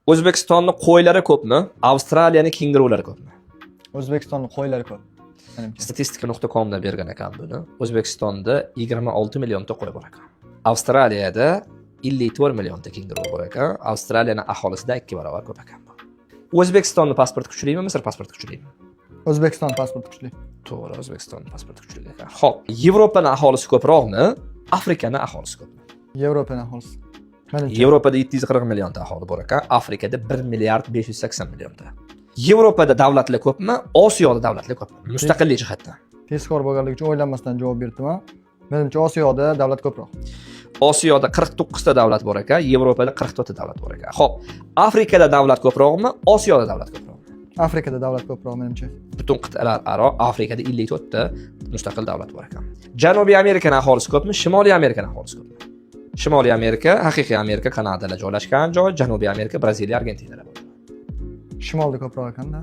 O'zbekistonni qo'ylari ko'pmi, Avstraliyani kengurulari ko'pmi? O'zbekistonni qo'ylari ko'p, menimcha. Statistika.comda bergan ekan buni. O'zbekistonda 26 millionta qo'y bor ekan. Avstraliyada 54 millionta kenguru bor ekan. Avstraliyani aholisidan 2 barobar ko'p ekan bu. O'zbekistonni pasporti kuchlimi, Misr pasporti kuchlimi? O'zbekiston pasporti kuchli. To'g'ri, O'zbekiston pasporti kuchli ekan. Xo'p, Yevropani aholisi ko'proqmi, Afrikani aholisi ko'pmi? Yevropani aholisi, menimcha. Yevropada 740 millionta aholi bor ekan, Afrikada 1 milliard 580 millionta. Yevropada davlatlar ko'pmi, Osiyoda davlatlar ko'pmi? Mustaqillik jihatdan. Tezkor bo'lganligi uchun o'ylanmasdan javob berdim. Menimcha, Osiyoda davlat ko'proq. Osiyoda 49 ta davlat bor ekan, Yevropada 44 ta davlat bor ekan. Xo'p, Afrikada davlat ko'proqmi, Osiyoda davlat ko'proqmi? Afrikada davlat ko'proq, menimcha. Butun qit'alar aro Afrikada 54 ta mustaqil davlat bor ekan. Janubiy Amerikani aholisi ko'pmi, Shimoliy Amerikani aholisi ko'pmi? Shimoliy Amerika, haqiqiy Amerika, Kanadalar joylashgan joy, Janubiy Amerika, Braziliya, Argentinalar bor. Shimolda ko'proq ekanda.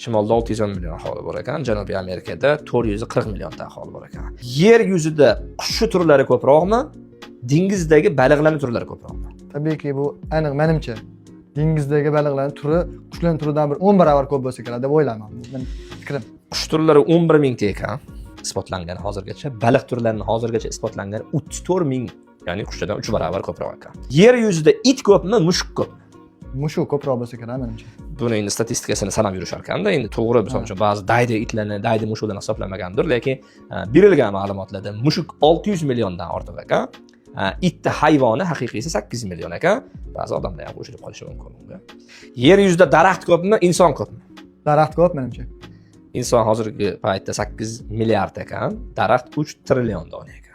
Shimolda 610 million aholi bor ekan, Janubiy Amerikada 440 millionta aholi bor ekan. Yer yuzida qushni turlari ko'proqmi, dengizdagi baliqlarning turlari ko'proqmi? Tabiiyki, bu aniq, menimcha, dengizdagi baliqlarning turi qushlarning turidan bir 10 barobar ko'p bo'lsa kerak deb o'ylayman. Bu meni fikrim. Qush turlari 11 mingta ekan, isbotlangan hozirgacha. Baliq turlarining hozirgacha isbotlangan 34 ming, ya'ni qushlardan 3 barobar ko'proq ekan. Yer yuzida it ko'pmi, mushuk ko'pmi? Mushuk ko'proq bo'lsa kerak, menimcha. Buni endi statistikasini sanab yurishar ekanda, endi to'g'ri, misol uchun, ba'zi daydi itlarni daydi mushuklarni hisoblamagandir, lekin berilgan ma'lumotlarda mushuk 600 milliondan ortiq ekan. Itni hayvoni haqiqiysi 8 million ekan. Ba'zi odamlar ham qo'shilib qolishi mumkin bunga. Yer yuzida daraxt ko'pmi, inson ko'pmi? Daraxt ko'p, menimcha. Inson hozirgi paytda 8 milliard ekan, daraxt 3 trillion dona ekan.